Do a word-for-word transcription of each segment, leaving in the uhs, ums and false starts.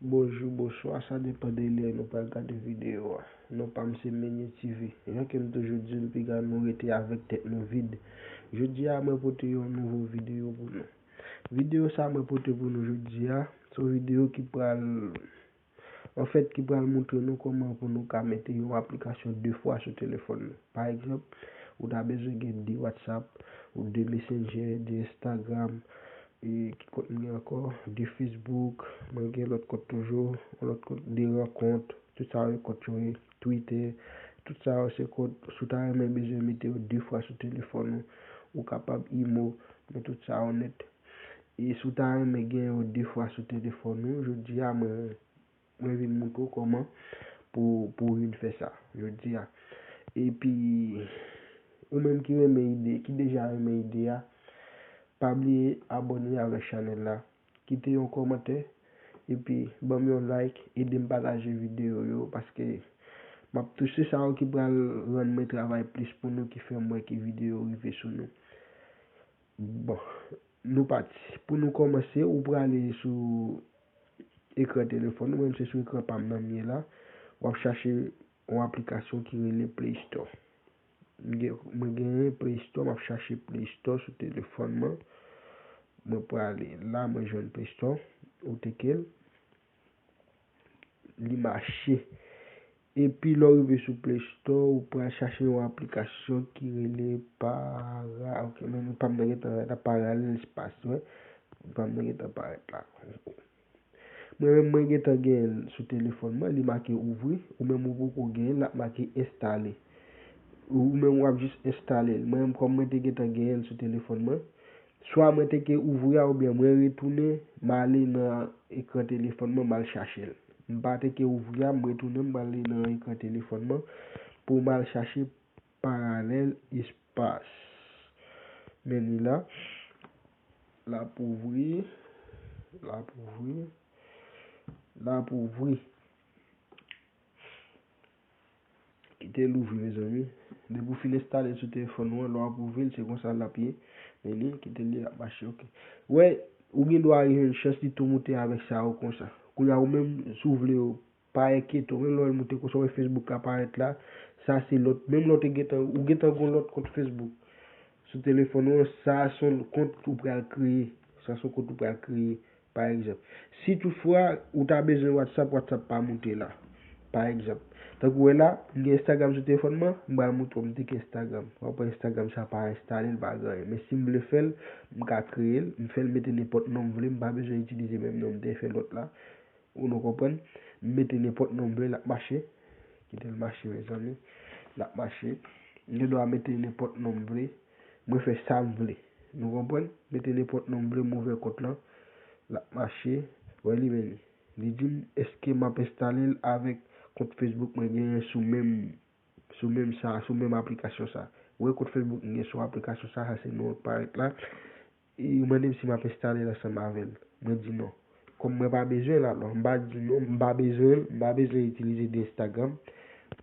Bonjou, bonswa, sa depann de lè nou pral gade videyo a. Non pa m se Menye T V. Jan ke m toujou di, m piga nou rete avèk tèt nou vid. Jodi a, mwen pote yon nouvo videyo pou nou. Videyo sa mwen pote pou nou jodi a, se yon videyo ki pral, anfèt, ki pral montre nou kòman pou nou ka mete yon aplikasyon de fwa sou telefòn nou. Pa egzanp, ou ta bezwen gen de WhatsApp, ou de Messenger, de Instagram, e ki kont m gen ankò, de Facebook, mwen gen lòt kont toujou, yon lòt kont de rankont, tout sa yo kont yo ye, Twitter, tout sa yo se kont, si w ta renmen bezwen mete yo de fwa sou telefòn ou, ou kapab imo, men tout sa yo nèt. E si w ta renmen gen yo de fwa sou telefòn ou, jodi a mwen, mwen vin montre w kòman pou, pou w vin fè sa, jodi a. Epi, ou menm ki renmen ide, ki deja renmen ide a, pa bliye abòne avèk chanèl la, kite yon kòmantè, epi ban m yon like, ede m pataje videyo yo, paske m ap touche sa yo ki pral rann mwen travay plis pou nou, ki fè m wè ke videyo rive sou nou. Bon, nou pati. Pou nou kòmanse, ou prale sou ekran telefòn ou, mwen se sou ekran pa m nan m ye la. W ap chache yon aplikasyon ki rele Play Store. M gen, mwen genyen Play Store, m ap chache Play Store sou telefòn mwen. Mwen prale la, mwen jwenn Play Store, ou teke l, li mache. Epi lè w rive sou Play Store, ou pral chache yon aplikasyon ki rele Para, ok, men pa m nan gentan parèt la, Parallel Espace, wè. Pa m nan gentan parèt la. Mwen menm, mwen gentan genyen l sou telefòn mwen, li make ouvri, ou menm ou poko genyen l, l ap make enstale. Ou menm w ap jis enstale l. Mwen menm, kòm mwen te gentan genyen l sou telefòn mwen, swa mwen te ke ouvri a oubyen mwen retounen, m ale nan ekran telefòn mwen, m al chache l. M pa te ke ouvri a, m retounen, m ale nan ekran telefòn mwen pou m al chache Parallel Espace. Men li la, l ap ouvri, l ap ouvri, l ap ouvri. Kite l ouvri, mezanmi. Depi w fin enstale l sou telefòn ou an, lè w ap ouvri l, se konsa l ap ye. Men li, kite l li ap mache, ok. Wè, ou gen dwa jwenn chans li tou moute avèk sa yo konsa. Kounye a, ou menm, si w vle yo, pa enkyete w. Menm lè w moute konsa, w wè Facebook ka parèt la, sa se lòt. Menm lè w te gentan, ou gentan gon lòt kont Facebook sou telefòn ou an, sa se yon kont ou pral kreye. Sa se yon kont ou pral kreye. Pa egzanp, si toutfwa ou ta bezwen WhatsApp, WhatsApp pa moute la. Pa egzanp, tankou wè la, m gen Instagram sou telefòn mwen, m pral montre w m te gen Instagram. W ap wè Instagram sa pa enstale, l pa gen anyen. Men si m vle fè l, m ka kreye l, m fè l mete nenpòt non m vle, m pa bezwen itilize menm non m te fè lòt la. Ou nou konprann? M mete nenpòt non m vle, l ap mache. Kite l mache, mezanmi. L ap mache. M gen dwa mete nenpòt non m vle. Mwen fè sa m vle. Nou konprann? Mete nenpòt non m vle, m ouvè kont lan. L ap mache. Wè li menm. Li di m, èske m ap enstale l avèk kont Facebook mwen genyen sou menm, sou menm sa, sou menm aplikasyon sa. Wè kont Facebook mwen gen sou aplikasyon sa, sa se non l k parèt la. E yo mande m si m ap enstale l ansanm avè l. Mwen di non. Kòm mwen pa bezwen l, alò, m pa di non, m pa bezwen l, m pa bezwen itilize de Instagram,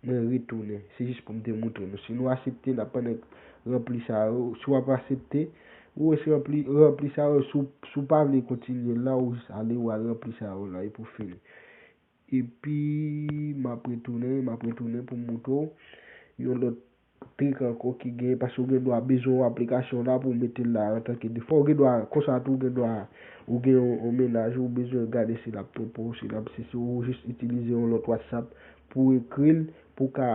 mwen retounen. Se jis pou m te montre nou. Si nou aksepte, n ap pandan ranpli sa yo. Si w ap aksepte, ou res ranpli, ranpli sa yo. Si w, si w pa vle kontinye la, ou jis ale, ou al ranpli sa yo la, epi w fini. Epi, m ap retounen, m ap retounen pou m montre w yon lòt trik ankò ki gen, paske ou gen dwa bezwen yon aplikasyon la pou w mete l la antanke de fwa. Ou gen dwa, konsa tou, ou gen dwa, ou gen yon, yon mennaj, ou bezwen gade si l ap twonpe w, si l ap, si, si ou jis itilize yon lòt WhatsApp pou w ekri l, pou w ka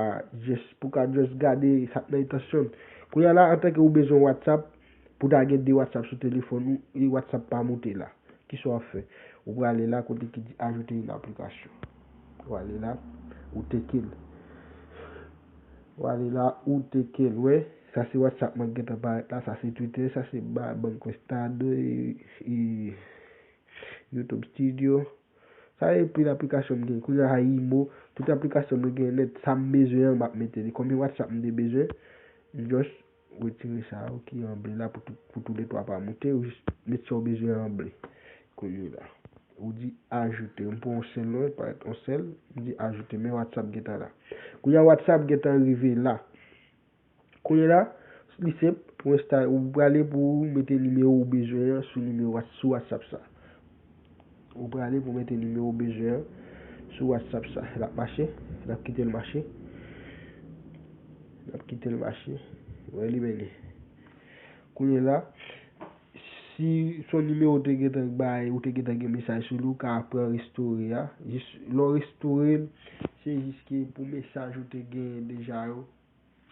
just, pou w ka just gade sa k nan entansyon l. Kounye a la, antanke ou bezwen WhatsApp, pou w ta gen de WhatsApp sou telefòn ou, e WhatsApp pa moute la. Kisa w ap fè? Ou prale la kote ki di ajouter une application. Ou ale la, ou teke l. Ou ale la, ou teke l. Wè, sa se WhatsApp mwen k gentan parèt la, sa se Twitter, sa se ba-, Banco Estado, e, e YouTube Studio. Sa e pil aplikasyon m gen. Kounye a, Imo, tout aplikasyon mwen gen nèt, sa m bezwen an, m ap mete li. Konbyen WhatsApp m te bezwen, m just retire sa yo ki an ble la pou tou, pou toulètwa pa moute, ou jis met sa w bezwen an ble. Kounye la, ou di ajouter. M pran yon sèl non, parèt yon sèl, m di ajouter, men WhatsApp gentan la. Kounye a, WhatsApp gentan rive la. Kounye la, li senp, pou ensta-, ou prale pou ou mete nimewo ou bezwen an sou nimewo Whats-, sou WhatsApp sa. Ou prale pou mete nimewo w bezwen an sou WhatsApp sa. L ap mache, n ap kite l mache. N ap kite l mache. Wè li mennen. Kounye la, si se yon nimewo w te gentan bay, ou te gentan gen mesaj sou li, ou ka pran restore a. Jis lè w restore l, se jis ke pou mesaj ou te genyen deja yo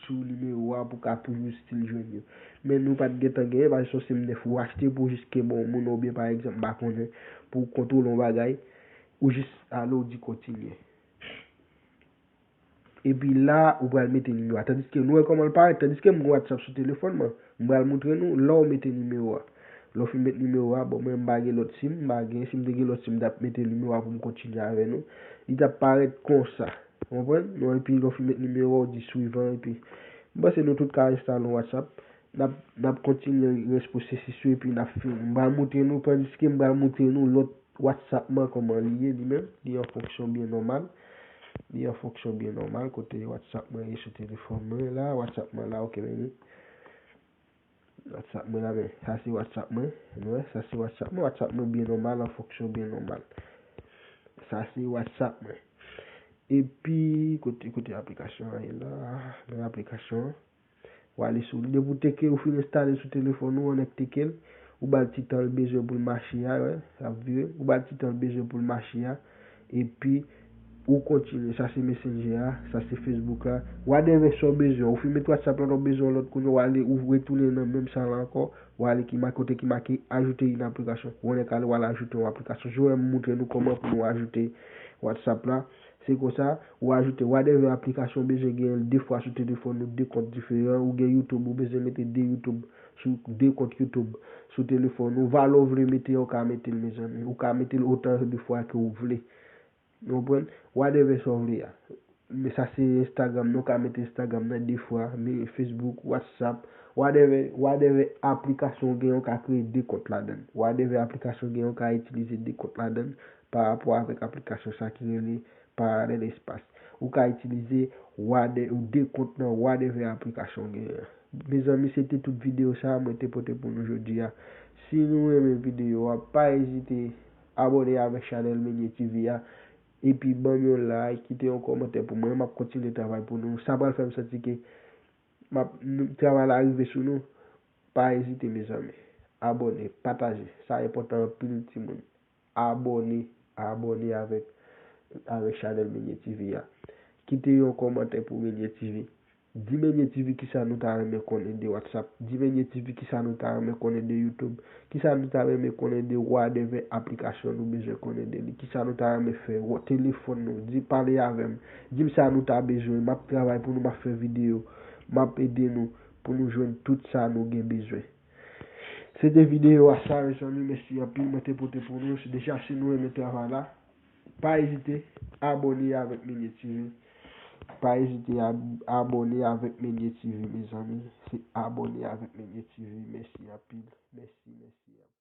sou nimewo a pou w ka toujou still jwenn yo. Men nou pa t gentan genyen, paske se yon sim nèf ou achte pou jis kenbe yon moun oubyen pa egzanp, m pa konnen, pou w kontwole yon bagay, ou jis ale w di kontinye. Epi la, ou pral mete nimewo a. Tandiske nou wè kòman l parèt, tandiske m gen WhatsApp sou telefòn mwen. M pral montre nou lè w mete nimewo a. Lè w fin met nimewo a, bon, mwen m pa gen lòt sim, m pa gen, si m te gen lòt sim, m t ap mete nimewo a pou m kontinye avè nou. Li t ap parèt konsa. Ou konprann? Non, epi lè w fin met nimewo a, w di swivan, epi m panse nou tout ka enstale yon WhatsApp. N ap, n ap kontinye rès pwosesis yo, epi n ap fini. M pral montre nou, tandiske m pral montre nou lòt WhatsApp mwen kòman li ye li menm. Li an fonksyon byen nòmal. Li an fonksyon byen nòmal. Kote WhatsApp mwen ye sou telefòn mwen la. WhatsApp mwen la, oke, men li. WhatsApp mwen la, men. Sa se WhatsApp mwen. Nou wè, sa se WhatsApp mwen. WhatsApp mwen byen nòmal, an fonksyon byen nòmal. Sa se WhatsApp mwen. Epi, kote, kote aplikasyon an ye la? Men aplikasyon an. W ale sou li. Depi w teke, ou fin enstale sou telefòn ou, ou nèk teke l, ou ba l ti tan l bezwen pou l mache a, wè, l ap vire. Ou ba l ti tan l bezwen pou l mache a, epi ou kontinye. Sa se Messenger a, sa se Facebook la. Whatever sa w bezwen. Ou fin met WhatsApp la, w bezwen yon lòt kounye, w ale, ou retounen nan menm sa la ankò, w ale ki make, kote ki make ajoute une application. Ou nèk ale, w al ajoute yon aplikasyon. Jodi a, m montre nou kòman pou nou ajoute WhatsApp la. Se konsa, ou ajoute whatever aplikasyon w bezwen genyen l de fwa sou telefòn ou, de kont diferan. Ou gen YouTube, ou bezwen mete de YouTube sou de kont YouTube sou telefòn ou. Valè w vle mete a, ou ka mete l, mezanmi. Ou ka mete l otan de fwa ke w vle. Ou konprann? Whatever sa w vle a. Men sa se Instagram nan, ou ka mete Instagram nan de fwa, men Facebook, WhatsApp, whatever, whatever aplikasyon w genyen, ou ka kreye de kont ladan l. Whatever aplikasyon w genyen, ou ka itilize de kont ladan l pa rapò avèk aplikasyon sa ki rele Parallel Espace. Ou ka itilize whate-, de kont nan whatever aplikasyon w genyen. Mezanmi, se te tout videyo sa a mwen te pote pou nou jodi a. Si nou renmen videyo a, pa ezite abòne avèk chanèl Menie T V a. Epi ban m yon like, kite yon kòmantè pou mwen. M ap kontinye travay pou nou. Sa pral fè m santi ke m ap, nou, travay la rive sou nou. Pa ezite, mezanmi. Abòne, pataje. Sa enpòtan anpil, timoun. Abòne, abòne avèk, avèk chanèl Menie T V a. Kite yon kòmantè pou Menie T V. Di Menie T V kisa nou ta renmen konnen de WhatsApp. Di Menie T V kisa nou ta renmen konnen de YouTube. Kisa nou ta renmen konnen de whatever aplikasyon nou bezwen konnen de li. Kisa nou ta renmen fè, wè, telefòn nou. Di, pale avè m. Di m sa nou ta bezwen. M ap travay pou nou, m ap fè videyo. M ap ede nou pou nou jwenn tout sa nou gen bezwen. Se te videyo a sa, mezanmi. Mèsi anpil. Mwen te pote pou nou. Deja, si nou renmen travay la, pa ezite abòne avèk Menie T V. Pa ezite ab-, abòne avèk Menie T V, mezanmi. Se abòne avèk Menie T V. Mèsi anpil. Mèsi, mèsi anpil.